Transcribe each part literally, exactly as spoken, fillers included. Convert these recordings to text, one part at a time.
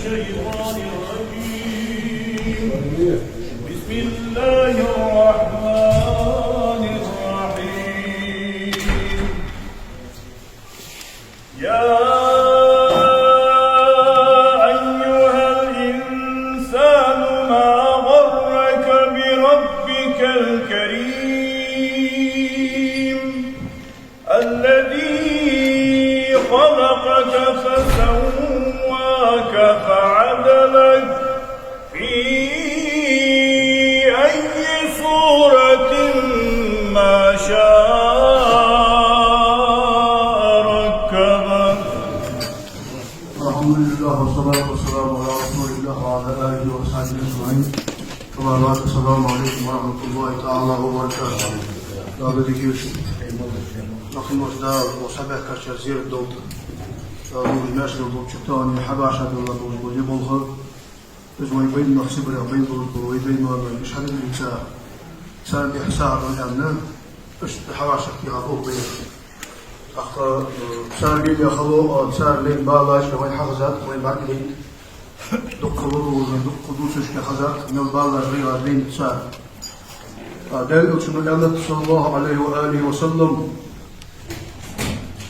الشيطان الرجيم. بسم الله الرحمن الرحيم. يا أيها الإنسان ما غرك بربك الكريم الذي خلقك فسواك فعدلك في أي صورة ما شاء ركبك. الحمد لله والصلاة والسلام على رسول الله وعلى آله وصحبه أجمعين. أما بعد، السلام عليكم ورحمة الله تعالى وبركاته. Дала дикир. Нахимос Дала, мо сабехкача зерат долда. Дала муж мешал долчу тани хьабаша долла болуш болу болха. Иза вай байна нах Сибрех байна болуш болу вай даймана, иша хьадица. Царна тӀехь сагӀа дан аьлла, иштта хьавашах тӀехьа боху байна. ТӀаккха, э, цара леле хало, а, цара лелла балаш вай хьахазат, вай бакъдайт. Дуккха лур вуза, дуккха дусашка хазат, мел балаш гӀайгӀа дайна цара. А, Даьла Элчано аьлла, саллаллаху Ӏалайхи ва алихи ва саллам: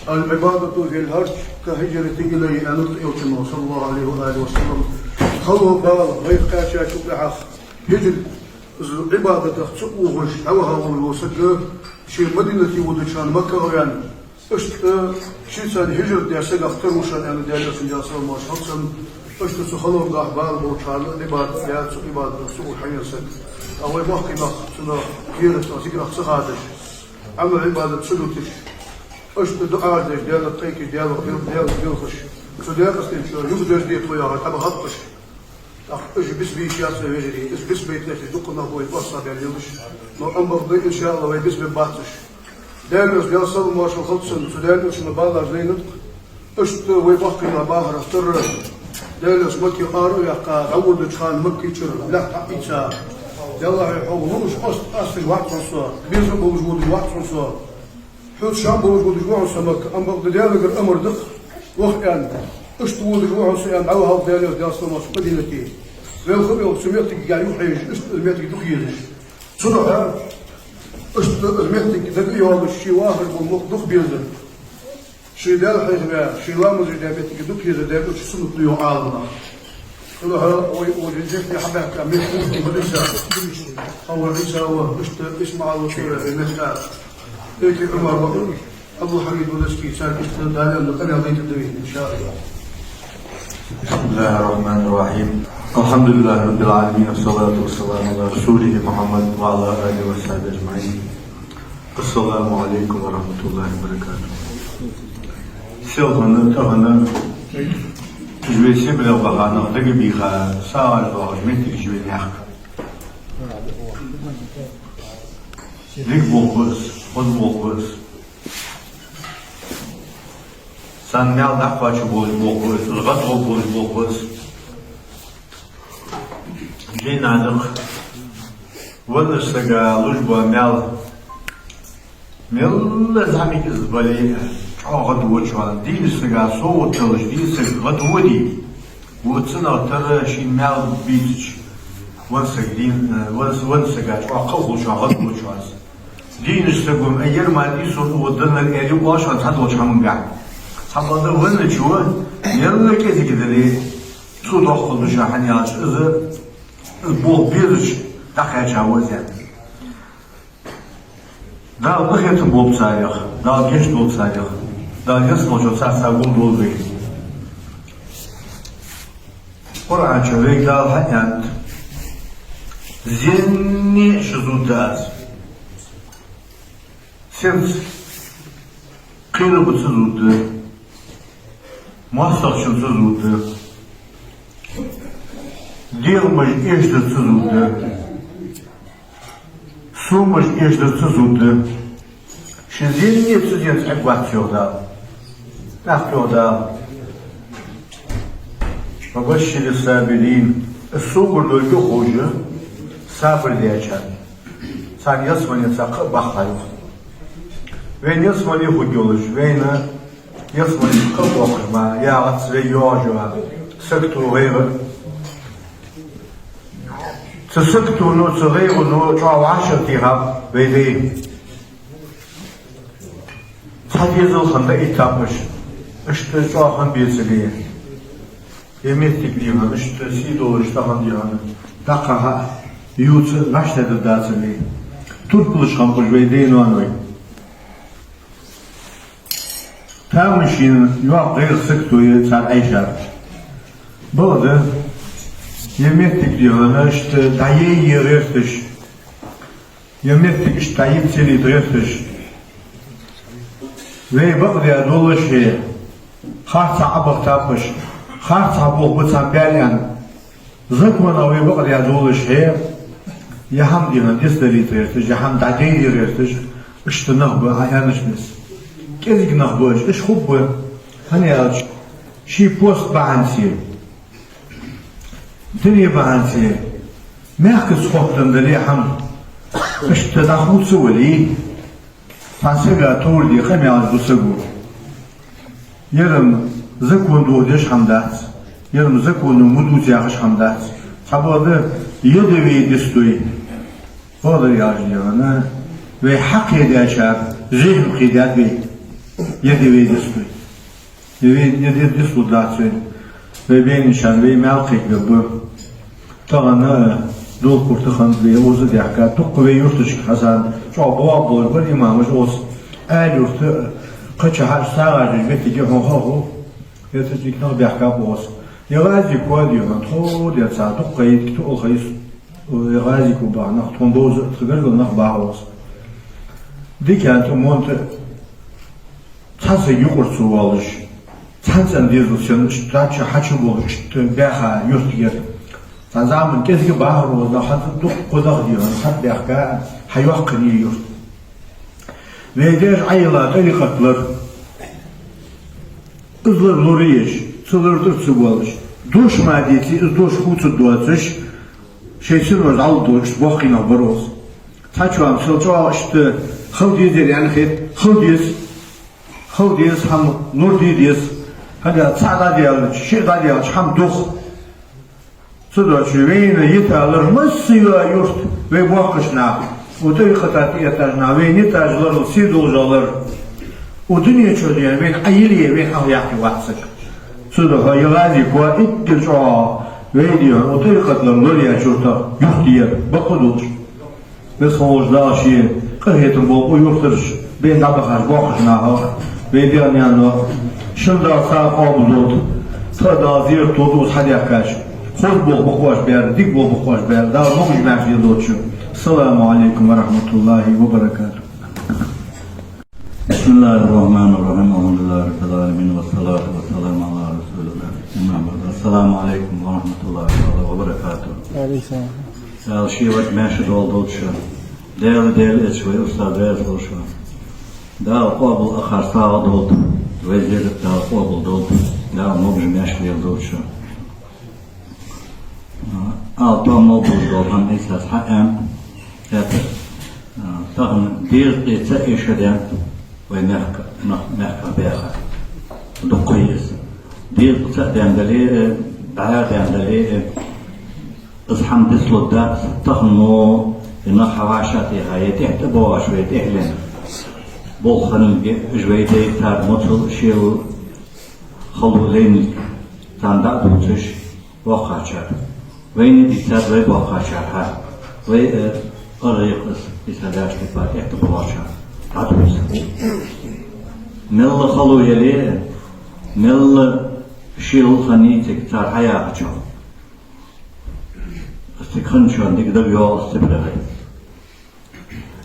«العبادة في الهرج كالهجرة إلي», аьлла Элчано, саллаллаху Ӏалайхи ва алихи ва саллам. Хало бала вайх кхаьчачул тӀехьагӀа хӀижрат, иза Ӏибадатах ца ухаш, дӀаваха волу саг, шен Мадинате водачарна Макках веана. Иштта шийца хӀижрат деш сагах тара ву ша аьлла Даьла Элчано, Даьла салам-моаршал хилда цунна. Иштта цу халонгахь бала болчарна Ӏибадат яц, цу Ӏибадатах ца ухаш хьаьвзина саг. Ткъа вай боккхий нах цунах кхерах, зикрах ца хадаш, Ӏамал-Ӏибадат ца дуташ, иштта дуӀа деш, Даьлах кхайкхаш, Даьлах бел-, Даьлах белхаш, цу декъастен чу юха дерзаде тхо яхар, тӀаба хаппаш. ТӀаккха уьш бисбийш яц вай, вежарий, уьш бисбайташ дукха нах бу вай, Ӏоссабаьлла йолуш. Но амма бакъда, иншааллахӀ, вай бисбе бацаш. Даьла Элчано, Даьла салам-моаршал хилда цунна, цу Даьла Элчано балаш лайнарг, иштта вай боккхий нах бахарах тара, Даьла Элча Макках ара а ваьккха, дӀаводачу хана Маккан чуьра лаьтта хьаийца. Деллахьа, хьо лууш, ас-, астагӀа вац хьуна со, безам болуш водаш вац хьуна со. Хьоьца Шам болуш водаш ву хьуна со Макка, амма бакъда Даьлагара амар ду-кх, ваха аьлла. Иштта водаш ву хьуна со аьлла, дӀавахалва Даьла Элча, Даьла салам-моаршал, Мадинате. Велха а велха, цу меттигга юхахьежаш, иштта меттиг дукха езаш. Цунах иштта из меттиг дага а йолуш, шен вахар болу мохк дукха безар. Шен Даьла хьехаве, шен ламазаш де меттиг дукха езар, Даьла Элчан суннат ду йоах Ӏаламнаха. Цунах вай оза дехьа хьабаьхка меттиг хӀун хӀун ду иза? Хьавар Ӏийса ва, иштта ИсмаӀал ва, цуьра вай мехкара. Эки Ӏумар ва, Абдул-Хьамид ва, Ласки, цаьрга иштта Дала аьлла къамел дайтаргда вай, иншааллахӀ. بسم الله الرحمن الرحيم. الحمد لله رب العالمين، والصلاة والسلام على رسوله محمد وعلى آله وصحبه أجمعين. السلام عليكم ورحمة الله وبركاته. Селхана, тахана, уьш вай Сибрех бахарах дагабийха, сагӀаш доагӀаш меттигаш вайна яхка. Дика болх ба из, хоза болх ба из. Царна маьл дӀакхоачаш болаш болх ба из, гӀадгӀа болаш болх ба из. Дийнахьа дакъа венначу сага луш бола маьл, мелла зӀамига из бале а, чӀоагӀа гӀадвода цунна. Дийначу сага совгӀат далаш, дийна саг гӀадводе, вон цӀенах тара шийна маьл бийцача, венна саг дийна, венна, венначу сага чӀоагӀа кхаъ хулаш, гӀадвода цунна из. Дийначу саго: «Ай, ер ма дийцар, вон даннар», — аьле, оаш цхьадолчу хӀумангахь. Цхьабакъда венначо, мелла кӀезига дале, цо доккха хӀума ду ша, хӀана аьлча иза, иза болх безача дӀакхаьча ва иза. Дала къахетам болба царех, Дала гечдолда царех, Дала ялсаманечу царца гулдолда вай. Къуръан чу вайга Дала хьааьннад: зенне а ша зудда аз. Сенца? Кхерам бац зудда, мостагӀчунца зудда, дегӀамаш эшдарца зудда, сомаш эшдарца зудда. Шен зенне а ца зенца Ӏергвац, йоах Дала. ТӀаккха йоах Дала: «وبشر الصابرين». Ас собар долга ховш, сабар дечарна. Царна ялсамане цхьа кхаъ баккха ю. Вайна ялсамане хургйолаш, вайна ялсамане кхаъ боккхуш ма яц вай йоагӀаш йола Сагото, гӀайгӀа. Цу сагатоно, цу гӀайгӀано чӀоагӀа вӀашагӀтехаб вай дай. Цхьа дезал хинна дӀаэттаб уж. Иштта чӀоагӀа хӀама бецале, ер моттиг, дий хьона, иштта сий долаш тахан, дий хьона, дӀакхахьа а, ювца а вӀаштӀехьдаргдацале. Турпалаш хиннаб уж вай даьй-ноаной. Тамашийна йоккха гӀайгӀа, сагото я цар Ӏайшар. Бакъда, ер моттиг, дий хьона, иштта дӀаяйе гӀерташ, ер моттиг иштта дӀаэцалийта гӀерташ, вай бакъдеш долаш хье, харцахьа Ӏобахийтаб уж, харцахьа болх ба царна баьр аьнна. Законах вай бакъдеш долаш хье, ер хӀама, дий хьона, дицдалийта гӀерташ, ер хӀама дӀадайде гӀерташ, иштта нах ба, Ӏа аьннача беса. КӀезига нах ба уж, уж хургба, хӀана аьлча, ший пост бахьанце, дуне бахьанце, мехкаца хоттаденна дале хӀама, иштта дӀахувца вале, цхьан сага товр де къамаьлаш ду саго. Ер-м закон дохадеш хӀама дац, ер-м законо ма дувца яхаш хӀама дац. Цхьабакъда, ер да вай дицдой. Бакъдар аьлча, дий хьона, вай хьакхедаьчар зехьа кхедаьд вай. Ер да вай дицдой. Ер вай, ер да дицлургдац вай. Вай бейнначарна вай маьл кхайкабергба. Тахан, э, Долакха-Юрта хиннад вай, укхаза даьхкад. Дукха вай юрташка, хӀанз чӀоагӀа бовзаш болаш бар имамаш укхаза. Аьла-Юрта, э, кхычахьа аш сагӀаш деш моттиг я, хьона хов. Ер цу чу дика нах баьхкаб укхаза. Ер ГӀази-Коа, дий хьона, тхо дерца дукха йиткъа тоъал хайс. Ер ГӀази-Коа баха нах, тхона бовза а, тха гаргара нах баха укхаза. Дикан тӀа, монта цхьа саг юкъера ца воалаш, цхьан цӀен дезал санна, иштта ча хьачуболаш, иштта баьха юрт я ер. Цхьан заман кӀезига бахар укхаза нах, хӀанз дукха нах, дий хьона, хьатӀабаьхка, хьайоаккхаргья ер юрт. Вай даьша Ӏойилла тӀарикъат лар, из лар лораеш, цу лар тӀара ца воалаш, дош ма деций, из дош хувцаргдоацаш, шоай синош дӀалургдолаш боккхий нах бар укхаза. Цхьачоа-м сел чӀоагӀа иштта хила дезар аьнна хет, хила деза, хила деза, хӀама лораде деза. ХӀана аьлча, цаӀ дӀадаьлча, шиъ дӀадаьлча хӀама дух. Цудухьа вайна йита лар массайола юрт, вай боккхача наха, укх тӀарикъата тӀаэттача наха, вайна йитача ларал сий долаш лар. Укх дунен чу, дий хьона, вайна Ӏойилле, вайна хьалхаяккхе вац саг. Цудухьа ер ГӀази-Коа эггара чӀоагӀа вай, дий хьона, укх тӀарикъата лар лораяьча юртах юрт я ер, бакъ долаш. Веза хинна волча Дала ший къахетам болба укх юртарча бе дӀабахача боккхача нахах, вай даьх-наьнах. Шун Дала сагӀа къоабалдолда, тха Дала зерат долда укхаза хьадаьхкача. Хоза болх ба-кх оаш баьр, дика болх ба-кх оаш баьр, Дала могаш-маьрша лелда оаш. السلام عليكم ورحمة الله وبركاته. بسم الله الرحمن الرحيم. الحمد لله رب العالمين، والصلاة والسلام على رسول الله. أما بعد. السلام عليكم ورحمة الله تعالى وبركاته. وعليكم السلام. Дала ший варг маьрша долда шун. Даьла, Даьла Элча, вай устаз, раьза хилва шоана. Дала къоабал ахар сагӀа долда. Вай зерат Дала къоабалдолда. Дала могаш-маьрша лелда шун. Ала тоам болаш дола хӀама, Ӏийсас хьааьннад, хӀаьта, а, тахан дезткъеи цаӀ шу даьннад вай мехка, мех-, мехках баьха. Дукха я из. Дезткъа цаӀ даьнна дале а, дӀаяха даьнна дале а, из хӀама дицлургдац, тахан мо, е нах хьавӀашагӀтеха, е тӀехьа тӀабоагӀаш вай тӀехьленах. Болх хиннилга, уж вай дай, цар моцал, шелал, хало лайнилга, царна дӀа а дувцаш, боккхагӀчар. Вайна дийцад вай боккхагӀчар хьа. Вай, э, аргӀекъас, Ӏийса даьша тӀа тӀехьа тӀабоагӀачарна дӀадувца. Мел хало яле а, мел шелал хиннай цига цар хьаяхачох, цига хинначоа дика дагайоагӀа из ципрагӀа.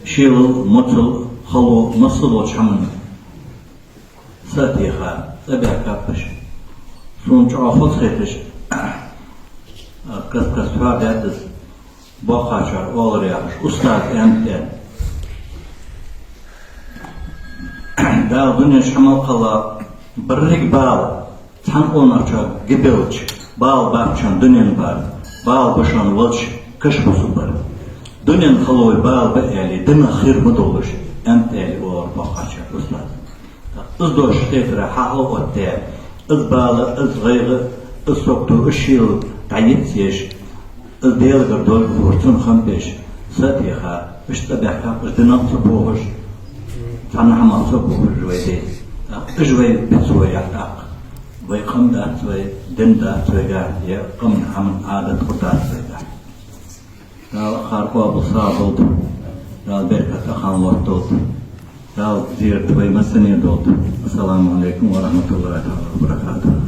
Шелал, моцал, хало, масса долча хӀаманна са а теха, цӀабаьхкаб уж. Сона чӀоагӀа хоза хеташ, каст-каста хьоахадаьд из, боккхагӀчар оалар яхаш, устаз аьннад аьнна. Дала дунен чу хьа мел кхелла беррига бала цхьан къонахчоа гибелча, бала бац шоана дунен бала, бала ба шоана валча каша бусалба бар. Дунен халой бала ба аьле, динах хир ма долаш, аьннад аьле оалар боккхагӀчар, устаз. Из дош хетар хьахьалъоттадаь, из бала, из гӀайгӀа, Из сагото из шийла дӀаэцъеш, из Даьлагара долга хургда цунна хам беш, са а теха, иштта цӀабаьхкаб, из динах ца бохаш, цхьанна хӀамах ца бохаш вай де. ТӀаккха уж вай бицвояхь тӀаккха, вай къам дац вай, дин дац вайгахь, е къаман хӀаман Ӏадат хургдац вайгахь. Дала хьа къоабал сагӀа долда, Дала беркат, ахӀан лотталда, Дала зерат вай массане а долда. Ассаламу Ӏалайкум ва рахьматуллахӀи таӀала ва баракатухӀ.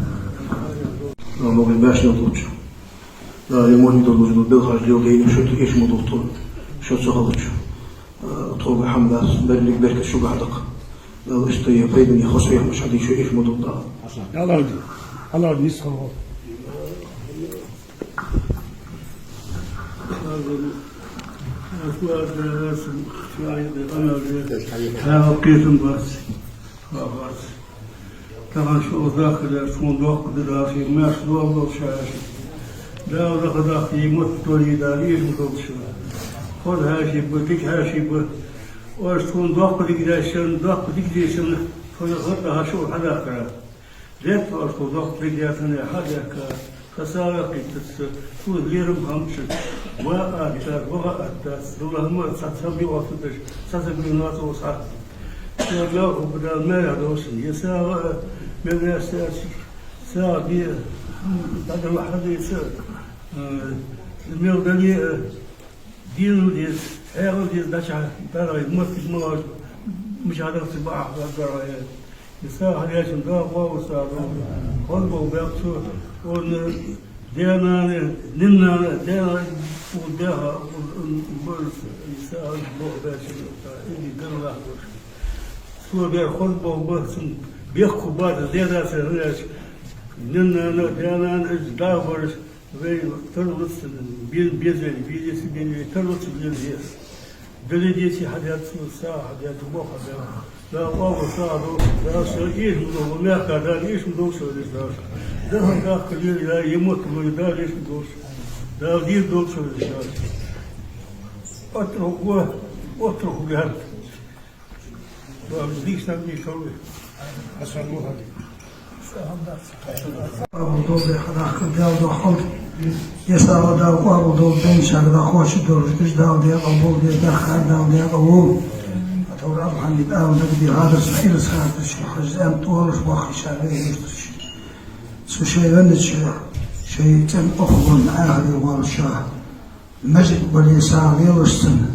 Дала могаш-маьрша лулда. Дала е мо дин долаш дола белхаш леладайна, шуьга эшам долда тхона, шо ца хилча. Э, тхога хӀама дац, берригача беркат шугахь да-кх. Дала иштта е пайдане хоза хӀамаш хьадийша эшам долда Дала. Аллахӏ ди, Аллахӏ ди, нийса хилва. Тахан шо озаккха деш, тхона доккха да Дала шоана, маьрша дола долаш хьаьша. Дала даха даха е мотт тори Дала эшам долда шоана. Хоза хьаьший ба, дика хьаьший ба. Оаш тхона доккха дика деш, шоана доккха дика деш, шоана тхона гӀаддахьа шо хьадаккхара. Летта оаш тхона доккха дика даьтане хьадаккха, ха сагӀа кхийттац, тхона лерам хӀама ца, ва аттар, ва аттац, дулла хӀама ца, ца биотта деш, ца ца бина ца оса. Шо доккха ба Дала маьрша долаш, е сагӀа а, мел ваьсса а, сагӀа бе, дӀадала хьадийца, э, мел дале а, дийна деза, хьаькъал деза, дӀача, дӀаргӀай, моттиг ма лоаш, мичахьа даха ца бахьа, дӀаргӀай. Из сагӀа хьадечун Дала къоабал сагӀа долда. Хоза болх баьб цо, он даь-нана, наьна-нана, даь-нана, укх даьха, укх, укх, из сагӀа болх баьчун, иди галлахь болаш. Цо бер хоза болх ба, цун бехк хургбац, даь-даьца хьаьша, наьна-нана, даь-нана, уж дагӀа бараш, вай тарлуц, бе-, безвенна, безе ца бенна, вай тарлуц, безе. Дале деций хьадаьд цо, сагӀа хьадаьд, болх хьадаьд. Дала къоабал сагӀа долда, Дала шо эшам долда, мехка Дала эшам долда шо, веза Дала. Даха дахка лера, е мотт лой, Дала эшам долда шо. Дала дийр долда шо, веза Дала. Оттаргва, оттаргва гӀерт. Дала дийшта дийшалва. Къоабал долда, хьадахка Дала дохалда. Е сагӀа Дала къоабал долда, бенчага дӀахоачаш долаш, уж Дала декъал болба, дахкар Дала декъал волва. Атаур Абу Хьамид ала дагадеха хьадарца, Ӏирас хатарча, хьажа зӀамига тӀолаш бохкийша вехиштарча. Цу шоай веннача, шоай цӀен охлонна Ӏахаре воаллача. Маьждиг бале сагӀа лелаш санна,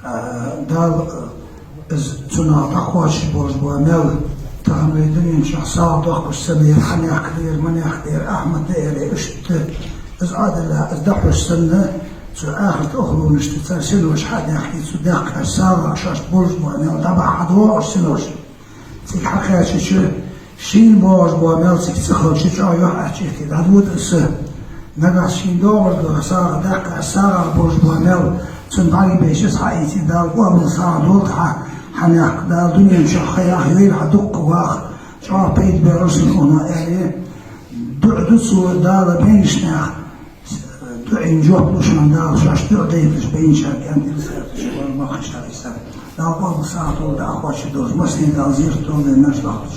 а, Дала, а, из цунах дӀакхоачаш болаш бола маьл, тахан вай дунен чу сагӀа доаккхаш санна, ер хьанехк да, ер манехк да, ер Ахьмад да, ер иштта, из Ӏадала, из дӀахьош санна, цу ахарта охлонашта цар синош хьадаьккхе, цу даьккхача сагӀах шоашта болаш бола маьл дӀабахьа хьадоагӀаш синош. Цига хьакхаьчача, шийна боагӀаш бола маьл цига ца хилча, чӀоагӀа юхь Ӏочуэхке дӀадода из. Нагахь шийна доагӀаш дола сагӀа даьккха, сагӀах болаш бола маьл цунна бӀаргабайча из хьаийце, Дала къоабал сагӀа долда хьа, хьанехк Дала дунен чу ха яха йойла хьа дукха ваха, чӀоагӀа пайда бер санна, укхунна аьле. ДуӀа ду цо Дала бенча наьха ДуӀайна жоп лу шоана Дала, шоаш дуӀа дайташ бенчарга, кӀантӀера саьрташ, вар махкашта Ӏийса. Дала къоабал сагӀа долда, дӀахоачаш долаш, массане Дала зерат долда, маьрша дохкаш.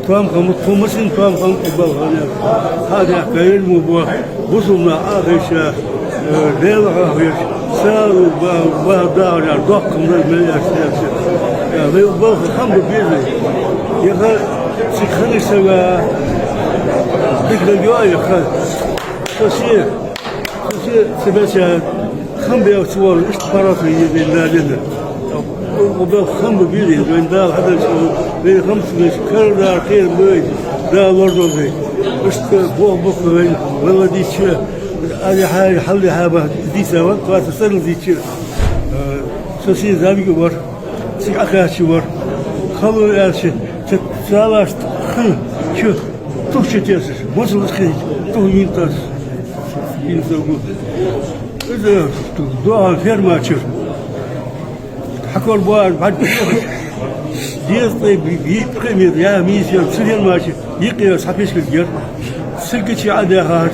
Тоам хам, тхо массане тоам хам балха аьнна. Хьадаьккха, ер мо бо, бусалба нах Ӏохайша, э, Даьла хьоахавеш, сагӀа ба, ба, дагӀар яр, доккха хам дар мел яц, яц. Э, вай балха хам ба беза. Яха, цига ханаш сага, дика дар йоа яха. Со се, со се, се беса, хам бех цу вар, иштта паргӀато е бен дале. Укх балха хам ба беза, вайна Дала хьадаьча, вай хам ца беш, карара кхера бай, Дала лорадолда вай. Иштта бох-бох вайна, валла дийцача, али хьари, хьалли хьаба, дийца ван, кхоаца сарла дийцача. Э, со се замига вар, цига Ӏохаьча вар. Хало аьлча, ца, цалаш хана чу, тух чу тесаш, бусалба хи, тух йинтас, йинтагу. Из доагӀа ферма чура. Хьакор боагӀар бӀарг дезткъе би-, бийтта кхы метр, я мийса яр, цу ферма чу йикъе схьа пишкал гер. Цигача Ӏодехар.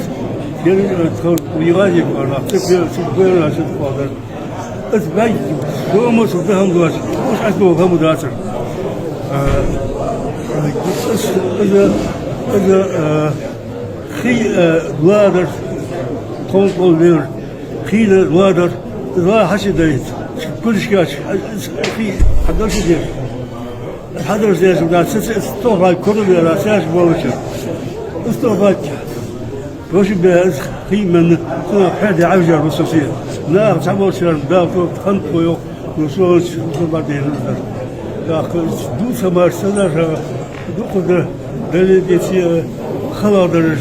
Ер, э, тхо йигӀазе бара, цу фер-, цу ферма чу тхо дар. Аз вай, дома со дахам доаца, уж аз дома хама дацар. А, аз, аз, аз, а, хий, а, ладар, тхона тхол вер, хий ладар, ла хьачи дайт, кулишкач, хий, хьадалши дер. Хьадалши дер, да, ц-, ц-, стохлай куру вера, сяш болча. Стохлай. Воши бе аз хий менна, цунах хьеде Ӏовижар ва со се. Нах цхьаболчарна Дала тхо хантхо йоах, ну, со, со бадейна дар. ТӀаккха дувца мар са дар, дукха да, дале деций, хала дараш.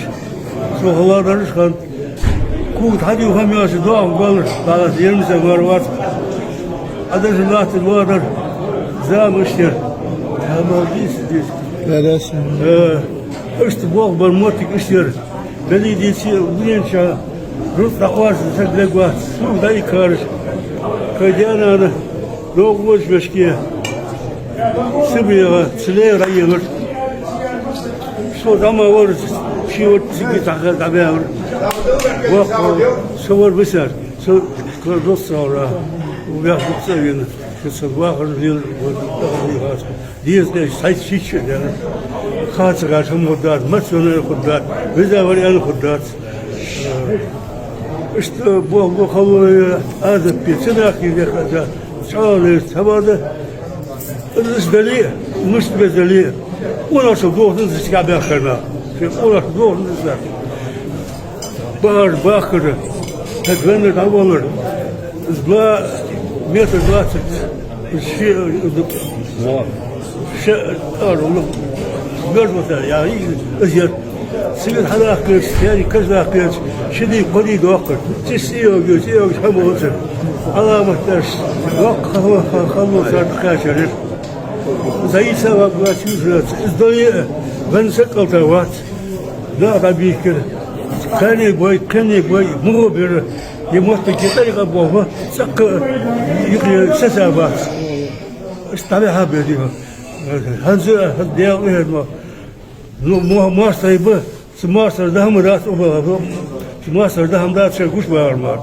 Со хала дараш хант. Куг хьадив хам йоаца доагӀа балар, балас ермса вар вац. Ӏадажа латта лоадар, зама иштер. Хьамал дис, дис. Э, иштта бох бар моттиг иштер. Дале деций, венча, рут дӀакъоарца саг легвац, суг даикараш. Кхы денана, догӀа воча вешке, сибега, циле райелар. Со дама вар, ши вар, циги таха дӀабевар. Вахо, со вар висар, со кор дос саура, у вях бухца вена, со вахар лил, вот, дезткъе шийтта шу даьннад. Хацагаш хӀама хургдац, маца венна хургдац, веза вар аьнна хургдац. Иштта бо-, бо халой азаппе, ца дахкий дехаза, чӀоагӀа лайш ца бада. Из дале, мишта безале, къонахчал дохаданза цига баьхкар нах. Шоай къонахчал дохаданза. Бахар бахкара, таг венна дӀавалар. Из два метр двадцать. Из ши, из ше, ар, ну, мёртвота, я, из, из яр. Сигат хьадахкарца, яри каждахкарца, ши ди, кхо ди дохкар. Цис иоги, иоги хьама оцар. Ӏаламат даш, воккха хало, хало сар кхаьчар. Заица ва гуа чужац. Из дое, ван сакъалта вац. Да, да, бихкар. Кхане бой, кхане бой, мугӀо бер. Е мотта ке тӀарикъа боху, цӀаккха юкъе сеса бац. Иштта бехьа бедима. ХӀанз, хӀанз дел лехӀерма. Ну, мо-, мастер ба, цу мастер дахьа ма дац, оба, цу мастер дахьа ма дац, шоай гуш бахар мара.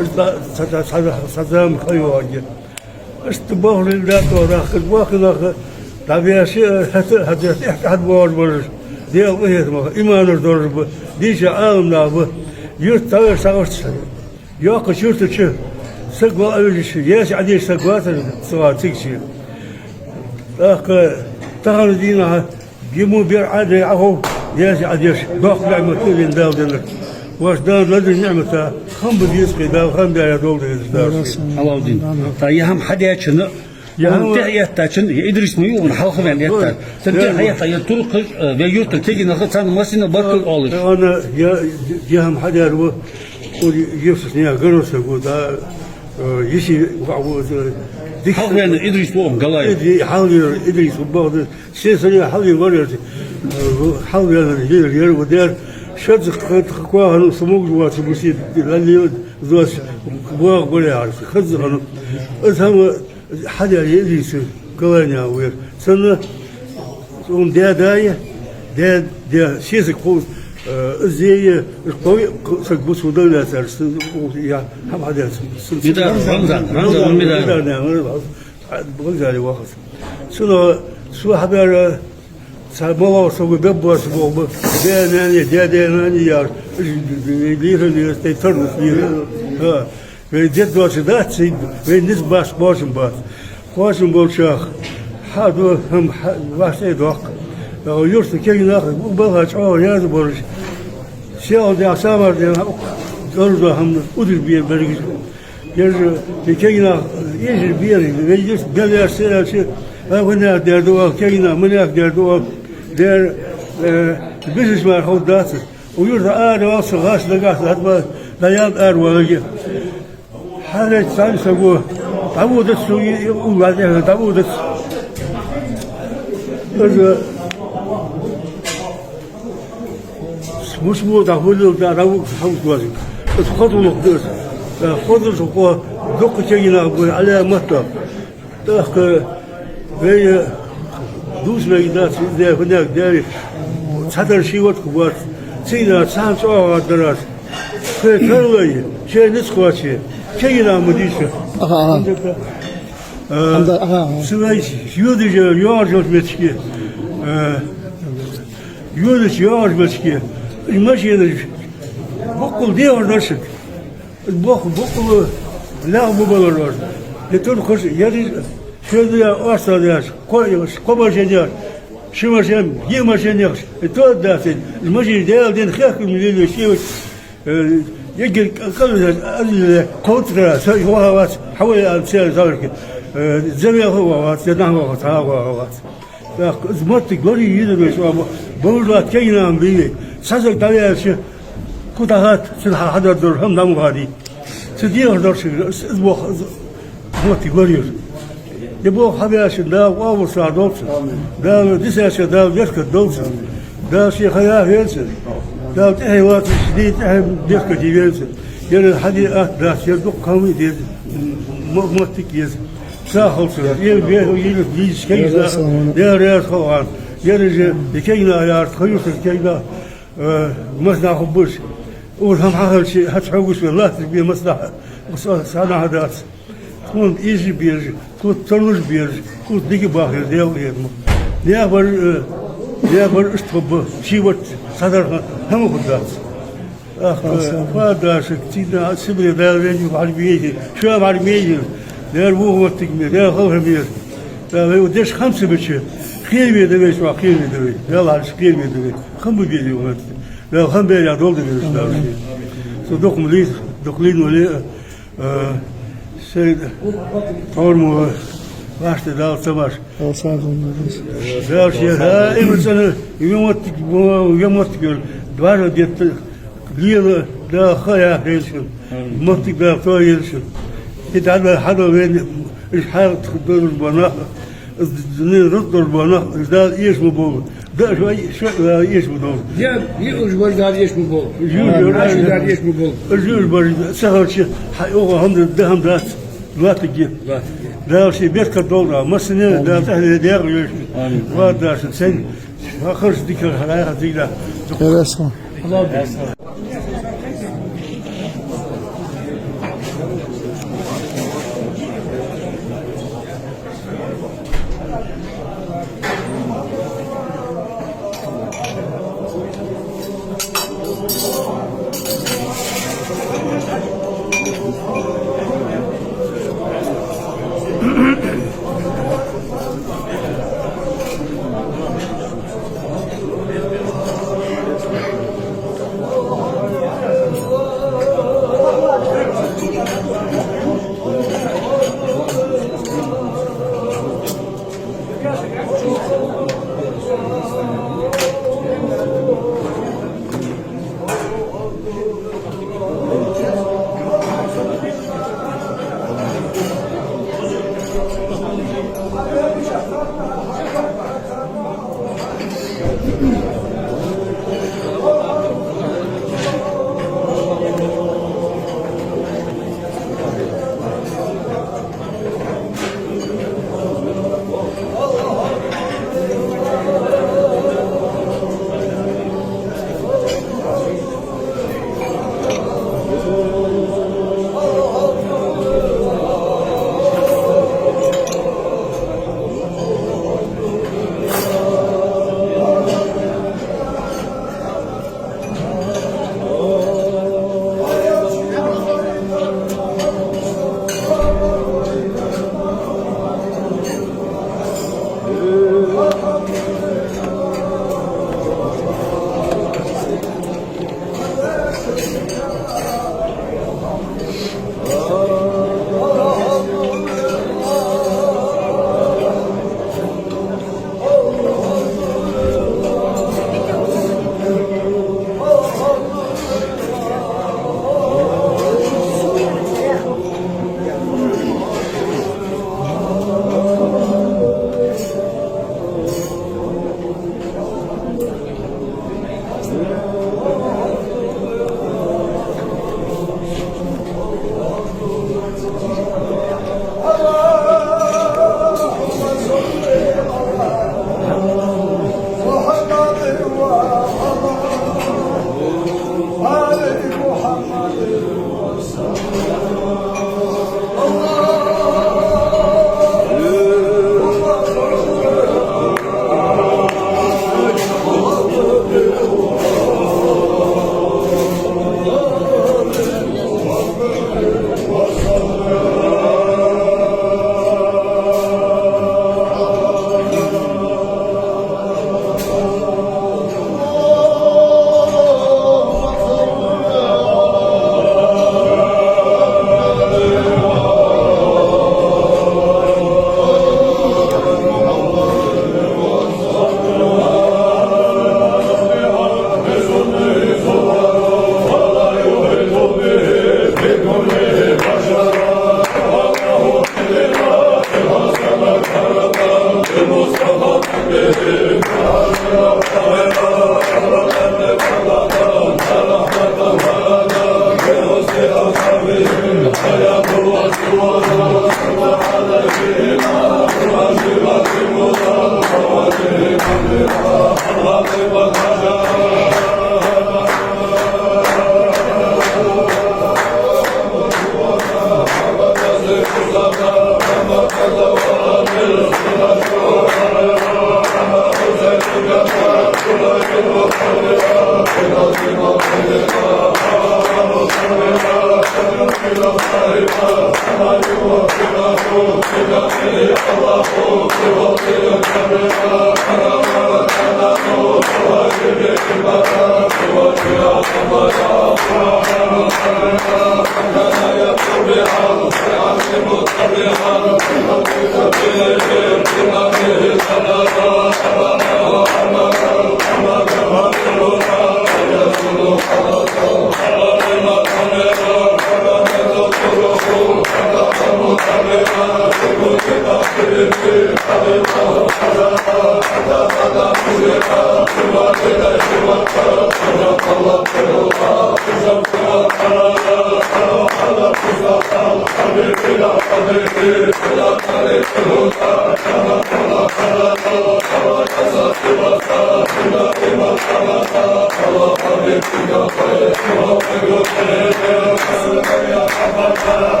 Иштта ца, ца, ца, ца зама хайоаге. Иштта бахарил да тӀо дахкар, бахканаха дӀабеши, хӀета, хӀета, хӀета, хӀета бохар бараш. Дел къахетамах, иманаш дораш ба, дийша Ӏалам нах ба. Юрт тӀавеш сагӀашца. Йоккхача юрта чу саг вала а вижаш, яьсса Ӏадеш саг вацар, ца вац цига чу. ТӀаккха тахан дийнахьа Гиму бер Ӏадай Ӏахов, яьсса Ӏадеш, доккха ниӀмат да вайна Дала деннар. Ваш Дала лазар ниӀмата, хам ба деза кхы Дала, хам бяя долда деза Дала. Алавдин. Та яхам хьадечина, яхам тӀехьа еттачун, я Идрис ма югӀун, хьалха вен етта. Тан тӀехьа еттачун, я туркхаш, э, вай юртар кегинаха, царна массина баркал олуш. Ана, я, яхам хьадер ва, ури Евсус не, Гароса гу, да, э, Еси, ва, ва, э, дик-, хьалха вен Идрис вогӀам, Галаев. Иди-, хьалха вен Идрис, бахда, Се сари хьалве варерт, э, хьалве варер, ер, ер, шадз х-, х-, кхоахана самуг вац, буси, лали зоас, боагӀа баре арс, хадз хана. Аз хама хьадаьр езийца, каланя вер. Санна, он дядая, дя-, дя-, сесаг ху-, э, зея, кхой, саг бус удавляться, я хам хьадаьр. Мидар, Рамзан, Рамзан, Мидар. Мидар, да, Рамзан. Базаре вахас. Цунах, цо хьабаьр, Цхьа моллагӀа саго беббоацаш бола ба, даь-наьна, даь-даь-нана яр, лийра, лийра, тӀе тарлуш лийра. ХӀа. Вай дед доацаш дац, вай низ бац, кхоачам бац. Кхоачам болчох хьа а ду, хӀама хьа, вац тӀе доккха. Юрта кегий нах, балха чӀоагӀа раьза болаш. Селхан дийнахьа, самар дийнахьа, укх дӀа а ду хӀама, удаш бе берригаш. Ераш, те кегий нах эшаш бера, вай деш, бел яш ца аьлча, а, ванах дер ду оал, кегий нах манах дер ду оал, дер, э, бисаш мара ховргдац. Укх юрта ара валса гӀаш дагахь хӀатма дӀаяьнна ара валарга. Хьарайт цхьан саго дӀаводац, цо и, и, улла тӀехьа дӀаводац. Из мус мо дӀахулил да, дӀавуг хьалдоазиг. Из кхо дулх да из. Э, кхо дулх кхо дукха кегий нах ба, Ӏаламат да. ТӀаккха вай дувца мегаргдац, из де хӀанега дерриг. Цхьадар ший ватка вац. Цигара цхьан чӀоагӀа дарас. Кхы тарлой, шоай низ кхоаче, кегий нах ма дийша. Аха, аха. Э, аха, аха. Цу вай йодаш йоагӀаш йолча метте, э, йодаш йоагӀаш метте, машинаш боккъал дехар дар шуга. Боккъал, боккъал лаьгӀа ма балар оаш. Де тур хуш, ерриг шоай дӀа оастадаьш, кхо, кхо машен яр, ши машен, йиъ машен яхаш, и тоъал дац, машин Даьла дина хехкам лелаеш, шоаш, э, эггара кӀалхара, кховтара, со ваха вац, хьавола аьнна, церан заварка, э, зӀамига ваха вац, я нахьа ваха, цхьа ваха вац. ТӀаккха из моттиг лорае йиш яц вай, бовза латта кегий нах ма бий вай. Цхьа саг дӀаваьлча, кхы дӀахатта, цун хьа-, хьадар дар хӀама дӀа ма хадий. Цу дехар дар шуга, из, из бох, из моттиг лорае. Е бох хьабаьчоа Дала къоабал долда цун. Дала дисачоа Дала беркат долда цун. Дала ший ха яхьа велда цун. Дала тӀехье воацача дий тӀехье беркате велда цун. Ер хьаде атта дац, ер дукха хӀама деза, м-, моттиг еза. Сагот хилда цунна. Ер бехк йилла дийзача кегийча наха Даьла раьза хилва хьона. Ераш, е кегий нах яр, тха юртара кегий нах, э, массанахьа хургболаш. Укхаза хӀама хьахилча, хьачухьовгаш вай латташ бе массанахьа, со, сенахьа дац. Тхона эшаш бераш, тхоца тарлуш бераш, тхоца дика бахар Даьла хӀама. Наьха бар, э, наьха бар иштта хургба, ший варта цхьатарра хӀама хургдац. Ах, фа дашак, цигара Сибре Дала венна хьарбийхи, шо хьарбийхи, дер вуха моттиг мер, дер халха мер. Да, вай деш хӀама ца бича, кхераве да вай, шо кхераве да вай. Дала хьарш кхераве да вай. Хам бу бери вай. Дала хам бери а долда вай, Дала. Со дукха ма лий, дукха лийна вале, э, сай тхьовра ма вар, вӀаштӀехьа Дала ца мара. Дала ший даим цӀена, вен моттиг, вен моттиг йола, дважа детта лела, Дала ха яхьа елда шун. Моттиг Дала тоаелда шун. И дӀа хьадала вайна, уж хьаькъал долаш бола нах, из дунен рузкъа долаш бола нах, уж Дала эша ма болба. Да, шо, шо Дала эша ма долба. Я, и уж бар Дала эша ма болба. Жуж, Дала эша ма болба. Жуж бар, сахарча, хьа, оаха хӀама да, да хӀама дац. Латтаргья. Латтаргья. Дала ший беркат долда, массане а Дала тӀехье дегӀ йойла шун. Амин. Ва дашак, сен, ва харш дика хьарайха дигла. Интересно.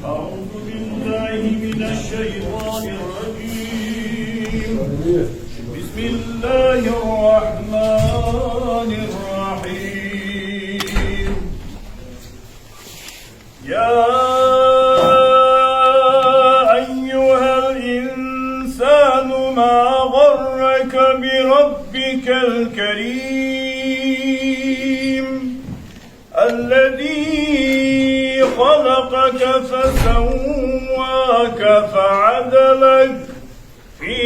أعوذ بالله من الشيطان الرجيم. بسم الله الرحمن الرحيم. يا أيها الإنسان ما غرك بربك الكريم الذي خلقك فسواك فعدلك في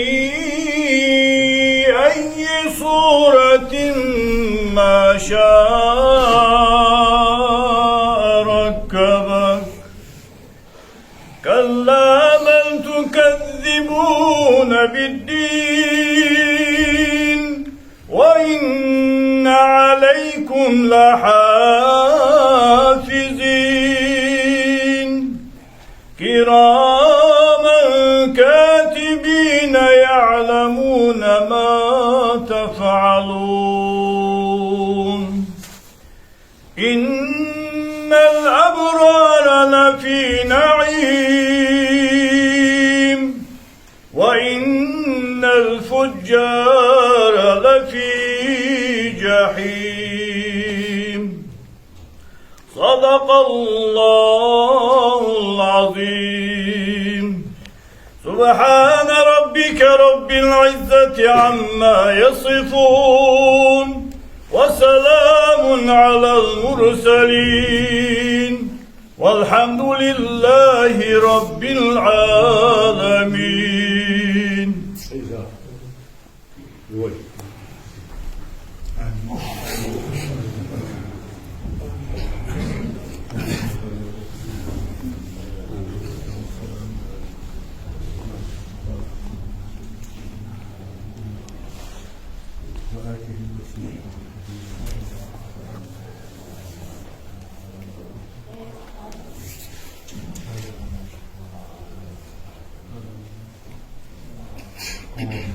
أي صورة ما شاء ركبك. كلا بل تكذبون بالدين وإن عليكم لحافظين كراما كاتبين يعلمون ما تفعلون. إن الأبرار لفي نعيم وإن الفجار لفي جحيم. صدق الله العظيم. سبحان ربك رب العزة عما يصفون وسلام على المرسلين والحمد لله رب العالمين. اللهم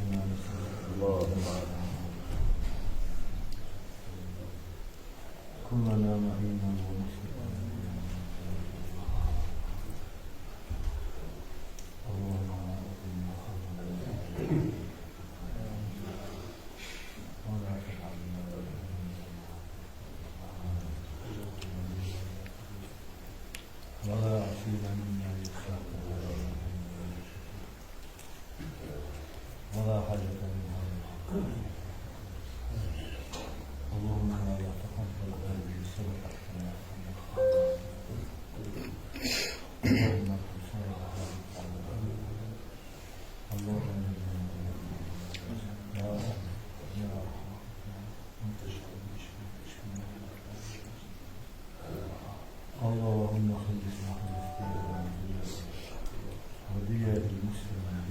إنا نسألك اللهم كلنا معينا ومسلما. اللهم أعطنا خيرا ولا تجعلنا ولا عسيرا مما يخاف ولا حاجة منها. اللهم لا تقبل هذه الصدقة منا. اللهم صل على محمد. اللهم يا رب، يا رب، أنت شفيع، اشفي، اشفي. اللهم خلصنا وخلص ديار المسلمين. وديار المسلمين.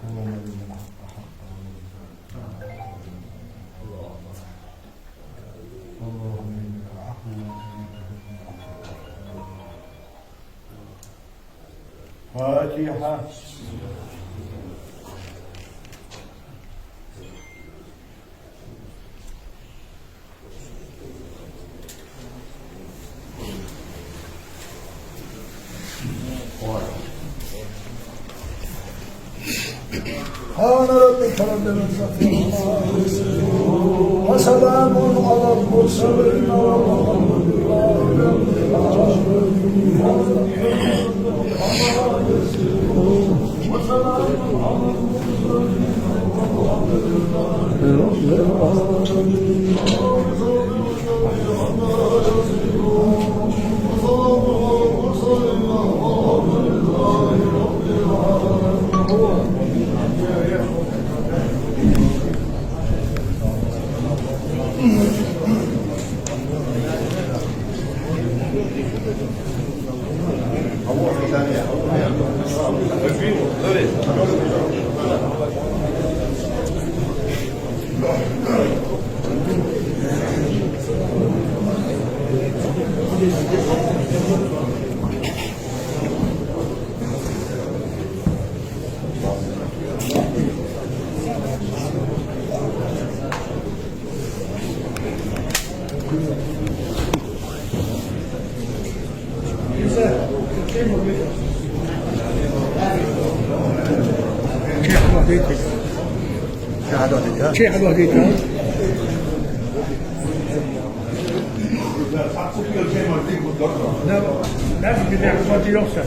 اللهم أرنا الحق حقا وارزقنا اتباعه. اللهم إنك عفو تحب العفو فاعف عنا. فاتحة. سبحان ربك رب العزة عما يصفون. وسلام على المرسلين والحمد لله رب العالمين. شيخ عبد الله ديتا. شيخ عبد الله ديتا. نعم، نعم، بدي أعطي يوصل.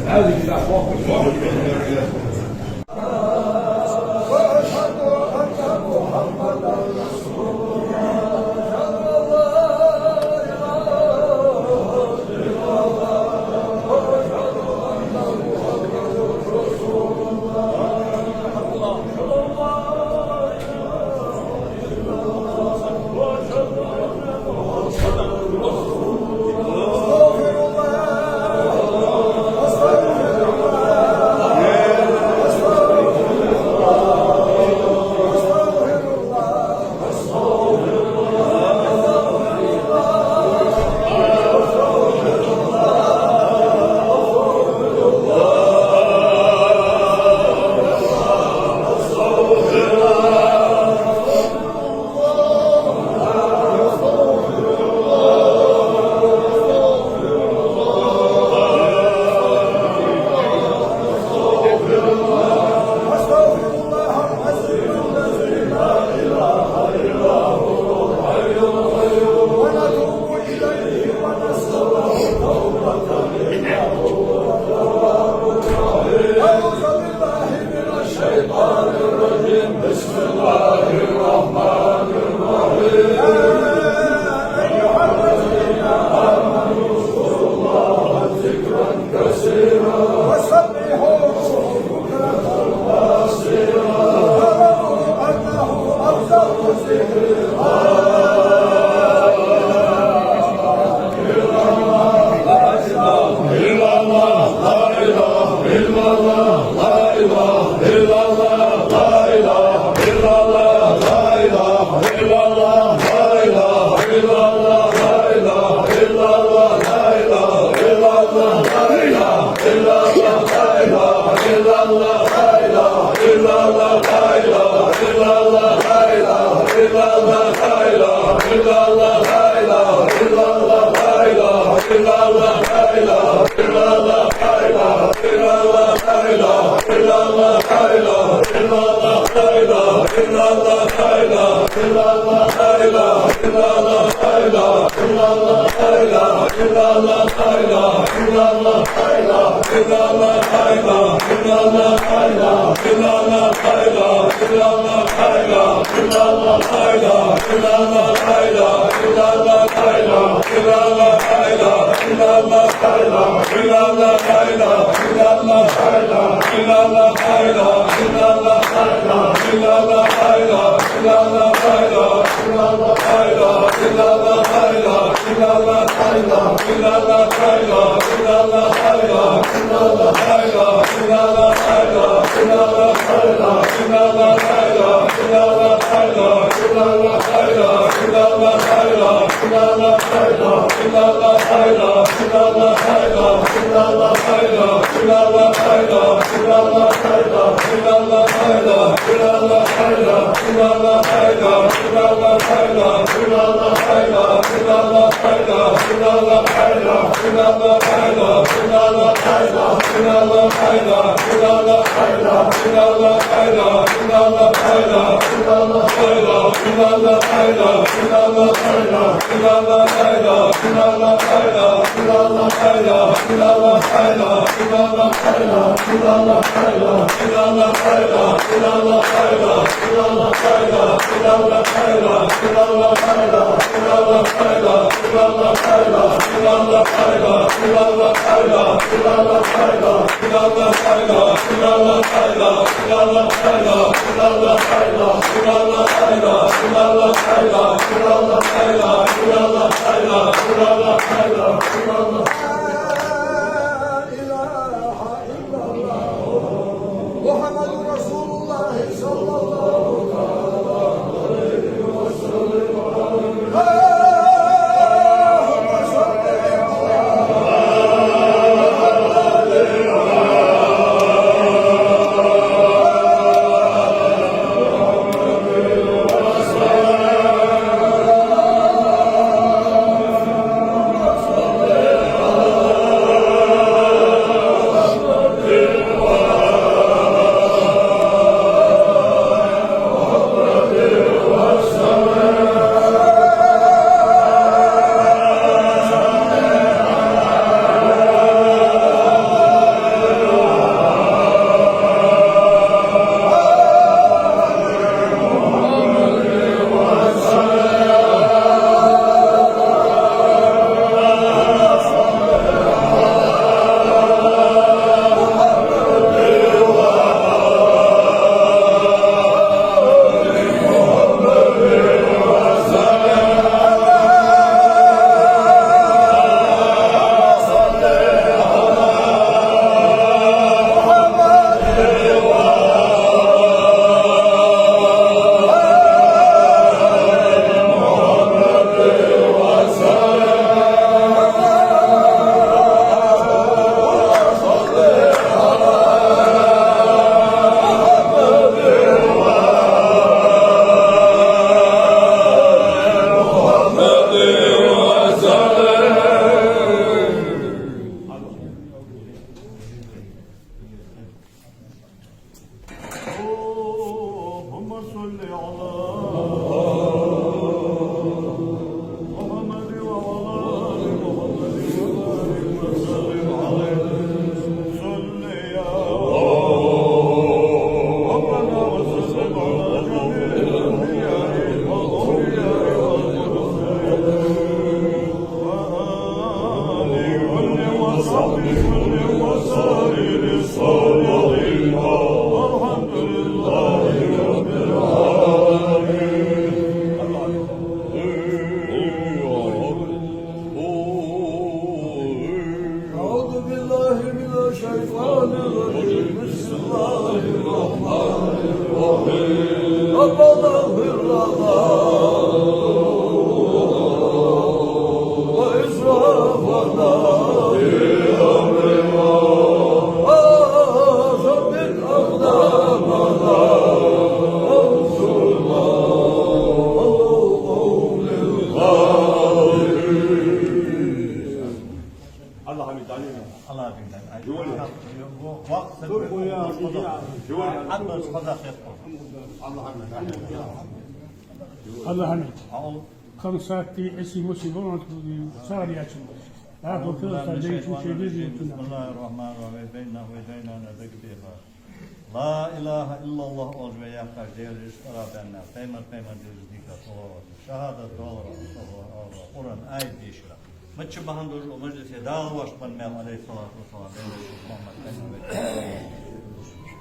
محمد رسول الله صلى الله عليه وسلم. اللهم صل على اللهم صل على محمد وعلى آل محمد وبارك وسلم عليه. صل يا ربنا وسلم على جميع الأنبياء والأولياء والمرسلين. وآله وصحبه وسائر الصالحين. والحمد لله رب العالمين. أعوذ بالله من الشيطان الرجيم. بسم الله الرحمن الرحيم. ربنا اغفر لنا وإسرافنا في أمرنا وثبت أقدامنا وانصرنا على القوم الكافرين. الله حميد علينا. الله يعطيك العافية. جوالي. جوالي. الله حميد. الله حميد. خمسة تي اسم مسلم صار يا شمس. أعوذ بالله من الشيطان الرجيم. بسم الله الرحمن الرحيم. وإذ بيننا وبين نهر دقديقة. لا إله إلا الله оалаш вай яьккхача Даьла ризкъ ара баьнна, пайхамар пайхамар дезаш дика тулора, шахӀадат долара, астагӀфируллахӀ, Къуръан аят дешара. Мичча бахьан долаш укх мажлисе Дала воашта бенна мел, Ӏалайхи ссалату вассалам, Даьла ризкъ Мухьаммад пайхамар.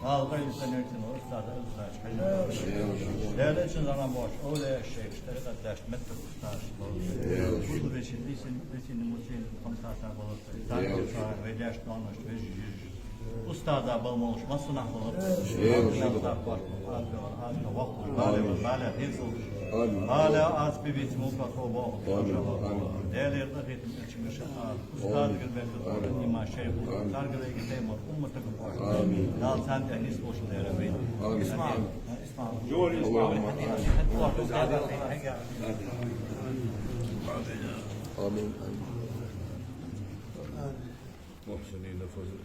Дала къайле санна йойтина устаза Алсача хьажа. Даьла цун зӀамига боацаш, овлияш, шайхаш, тӀарикъатдаш, меттала устазаш. Вешин, висин, висин, мусин, хамсата балас. Вай даьш, ноанаш, вежарий, йижарий. Устаза бала молаш массанахьа болаш. Даьла цун зӀамига боацаш, Ӏаьдала, Ӏаьдала вахлуш, бале, бале хӀирзалуш. Бале аз певиц мулка хо боху. Даьла тӀахетам Устаза гилбек, имам шайх, царгара эггара тайпара умматага боху. Дала царна тӀехьа низ луш лера вай. Амин. Амин. محسنين فضل.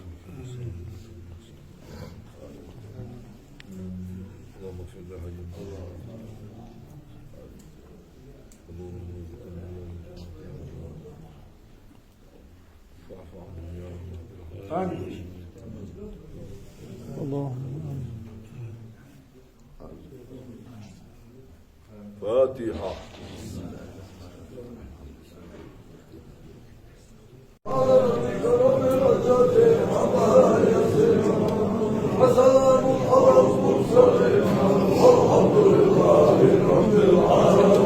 اللهم صل على محمد. اللهم آمين. فاتحة. وسلام على المرسلين والحمد لله رب العالمين.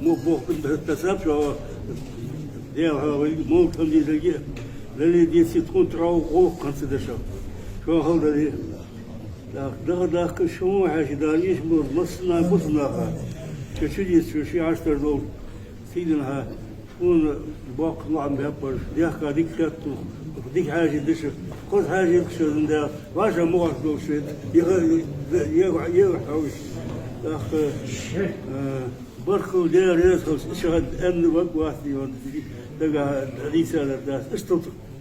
Мо бохкан бетта саб шо, Даьла хьо вай мовлат хӀама дезаге, лале деций тхона тӀара гӀулакх хӀанз ца деш. Шо хьалдале. ТӀаккха даха-дахка шо хьаьший Дала еш мур массанахьа бусалба наха. Шо чудеца шо ши Ӏаштар долу сийдана хьа. Шуна боккха лоӀам беппарш, дехка дика хетту, дика хьаьший дешах. Кхоза хьаьший дешах шо зинда, ваша мугӀаш долуш шуьйта. Еха, еха, еха хьовш. ТӀаккха, э, Баркалла, Дела реза хилча, иштта аьнна ваг вац дийван, дагахь дийцадар дац. Иштта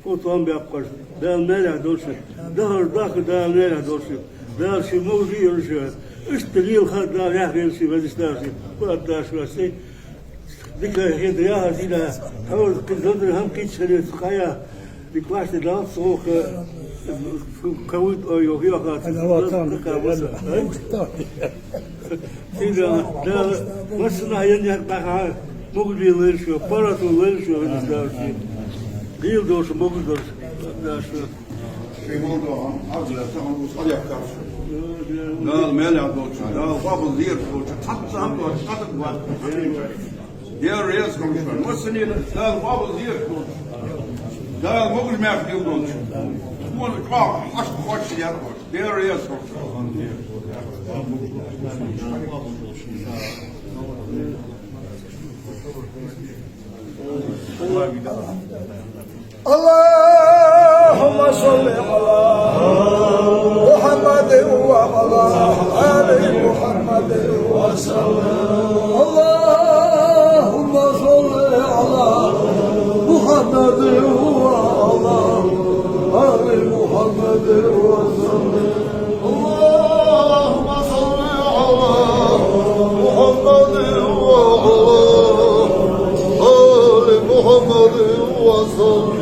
кхо тӀом баьккхарш, Дала маьлехь долуш, дахар дахка Дала маьлехь долуш, Дала ши мовзий йолуш, иштта лела ха Дала яхъелаш, везаш Дала ши, кхоаддаш вац. Дика хета яхар дина, хьавар кхин зандра хӀама кхин чхьаьнца кхая. Дика вац, Дала цхьа кавит ой йоху яхац. Сига, Дала, массанахьа яннехь баха, могуш лелаш шу, паргӀато лелаш шу, везаш Дала ши. Дийла долуш, могуш долуш, Дала шу. Ши молдо, Абдулла, тахана ус хьалъяхкар шу. Дала мел долчу, Дала къобал дийр долчу, цхьацца ам долчу, цхьацца вац. Дела реза хуьлда шуна. Массанена Дала къобал дезаш долчу. Дала могуш-маьрша дилла долчу. Вон чӀогӀа хьашт кхочуш яр долчу. Дела реза хуьлда шуна. اللهم صل على محمد وعلى آل محمد وسلم. اللهم صل على محمد وعلى آل محمد وسلم. اللهم صل على محمد وعلى آل محمد وسلم.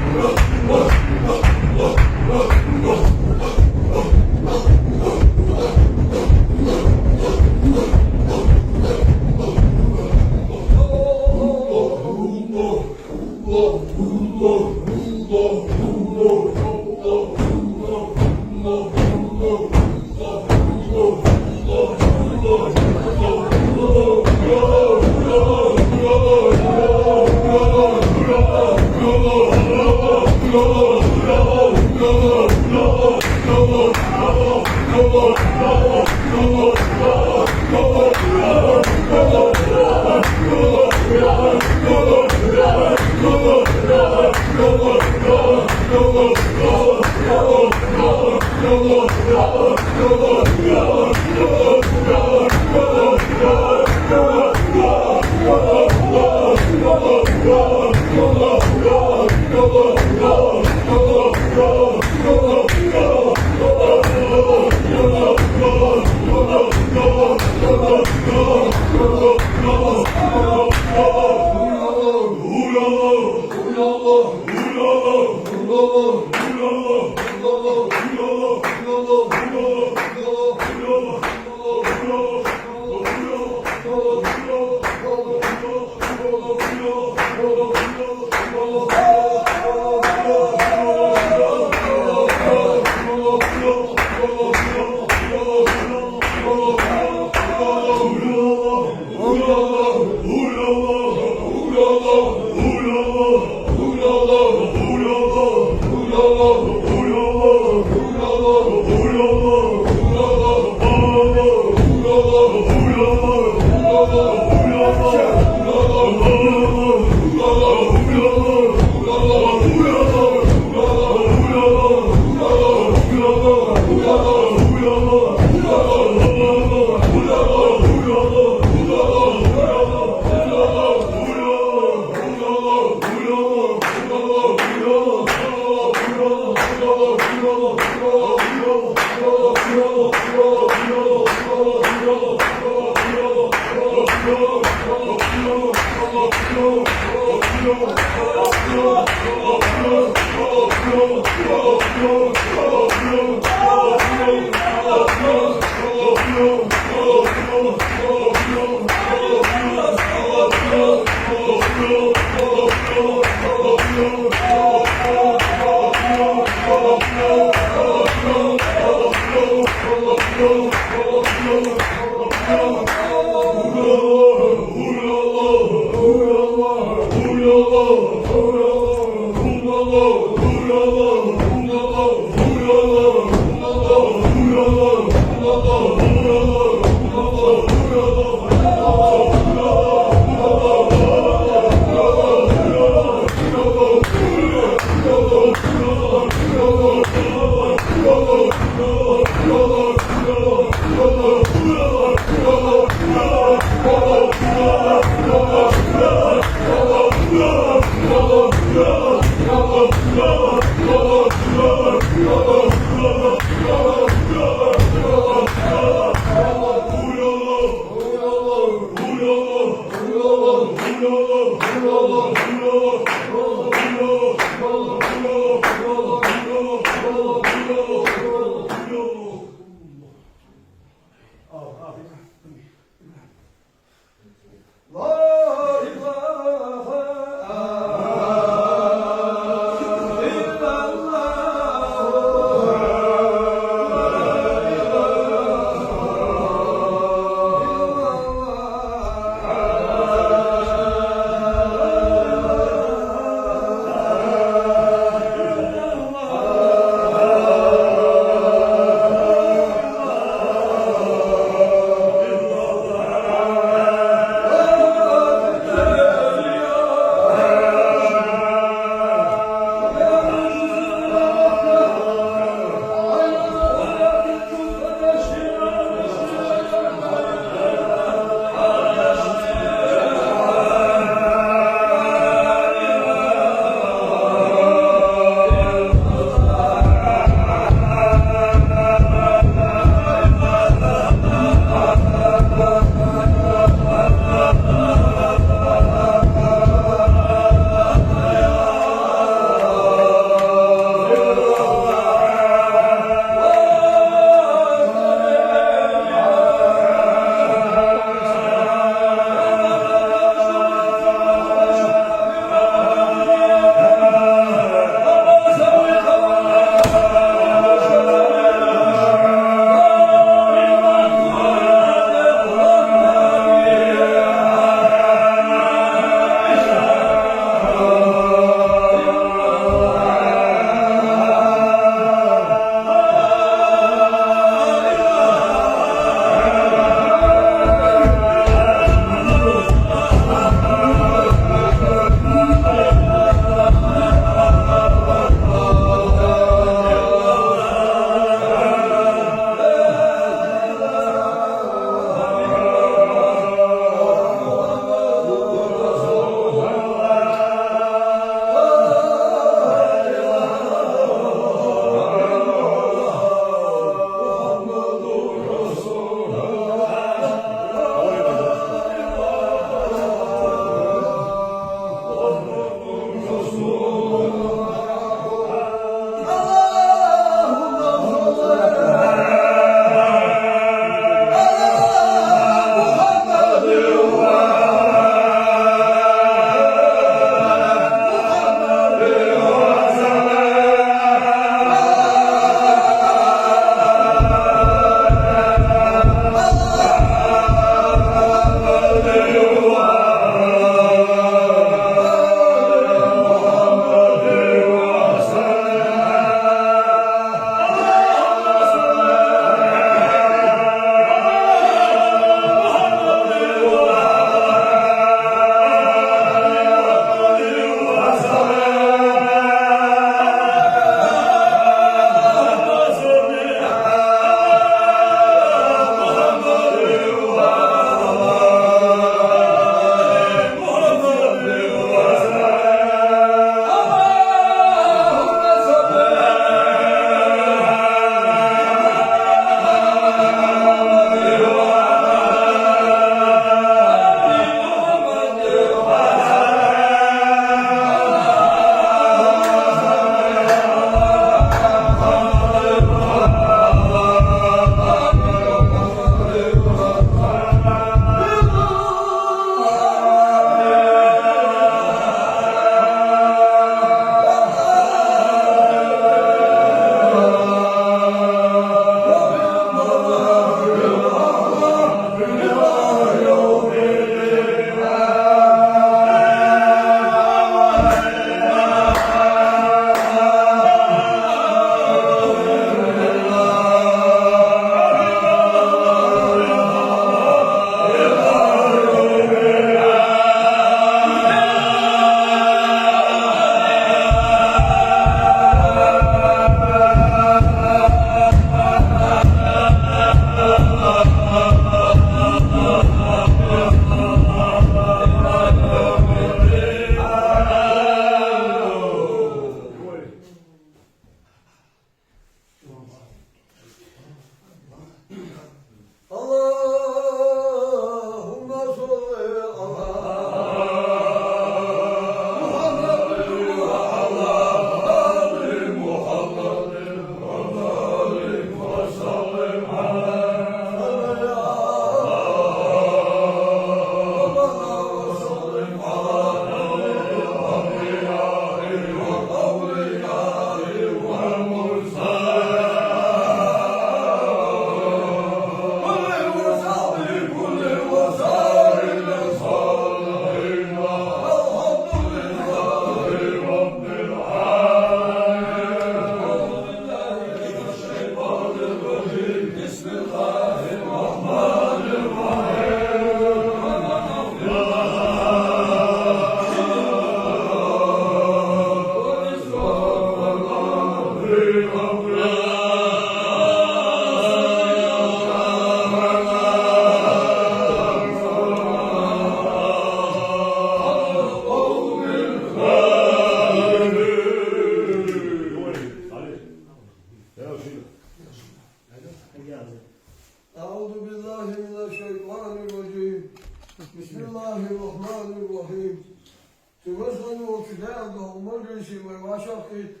Мурдаши вай вӀашагӀкхийтта,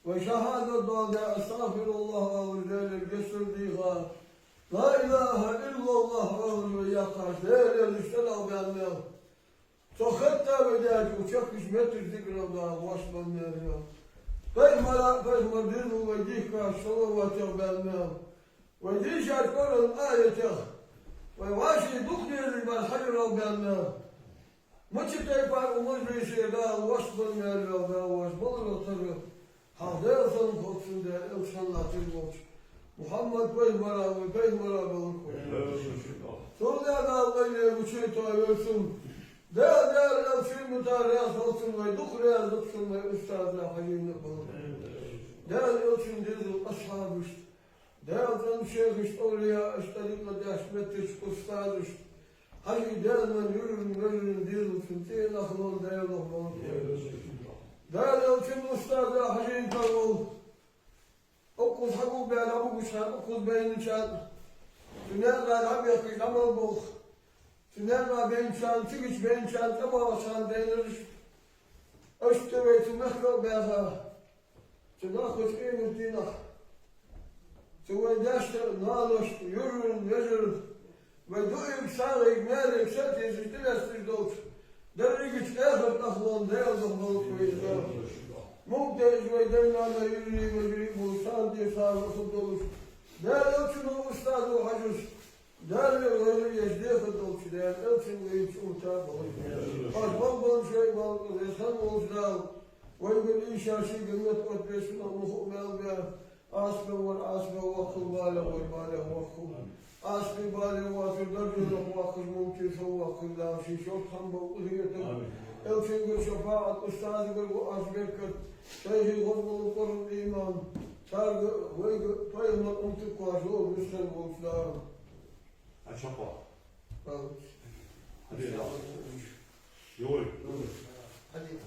вай шахӀадат доаладаь, астагӀфируллахӀ оалаш, Даьлера гешт дийха, ла илахӀа иллаллахӀ оалаш вай яьккхача, Даьла лаьрхӀа шоана баьнна мел. Цо хетта вай даьча чехкаш метташ дикарал да, воаш баьнна мел. Пайхамара, пайхамара дезал вай дийхкача салаватех баьнна мел. Вай дийшача Къуръан аятех вай вӀаший дукха дезаш бар хьажарал баьнна мел. Мича тайпара укх мажлисе Дала воаш баьнна мел, Дала воаш баларах тара. Хьалха Даьла санна хургвоацаш, Даьла элча санна латташ волча Мухьаммад пайхамара, вай пайхамара баларгва. Цул тӀехьа Дала вайна гучайойташ йолча Даьла, Даьла элчан мутӀахьа раьза хилва цунна, вай дукха раьза да цунна, вай устаза Хьажийна баларгва. Даьла элчан дезал асхьабашта, Даьла цӀенна шайхашта, овлияашта, тӀарикъат деш меттача устазашта, Хьажий, Даьла мел юртара, вежарий дезалца цӀена нах лолда, Даьла духьа баларгва. Даьла элчан устаза Хьажийна тӀа вола укхаза хьагулбаьнна, хьабугаш хана укхаза байначарна, цу наькъа дӀабехкаш дӀа мел болх, цу наькъа байначарна, цигача байначарна, тӀабоагӀачарна байнараш, иштта вай цу мехка а баьха, цу дӀахо къематдийнахьа цу вай даьшта, наношта, юртара, вежарашта, вай дуӀайга, сагӀийга, маьлийга сатийсаш, тӀалесташ долча дерригача эхарта нах лолда, Даьла духьа баларгва из. Мугда дезаш вай дай-нанай, юрарий, вежарий болаш, царна тӀера сагӀа хургдолаш, Даьла элчано, устазо Хьажас Даьла вежарий еш дехар долча Даьла элчан вайна чӀоагӀа баларгва. Аз балбан шоай балкъал веза хинна волча Дала вайгара ийша шийгара меттаоттабеш, мухуъ мел бе, Ӏазапе вар Ӏазапе воаккхалва, бале вар бале воаккхалва. Ӏазапе, бале воацар даржонах воаккхаш, мумкин сов воаккхаш, Дала ший шортта хӀама бовзийта. Амин. Элчангара шафаӀат, устазагара воаккхаш беркат, шайхий гӀоргвола Къуръан, иман, царга, вайга пайхамара умтакхош ловра висар волча Дала. А чакхо. Амин. Йой. Амин.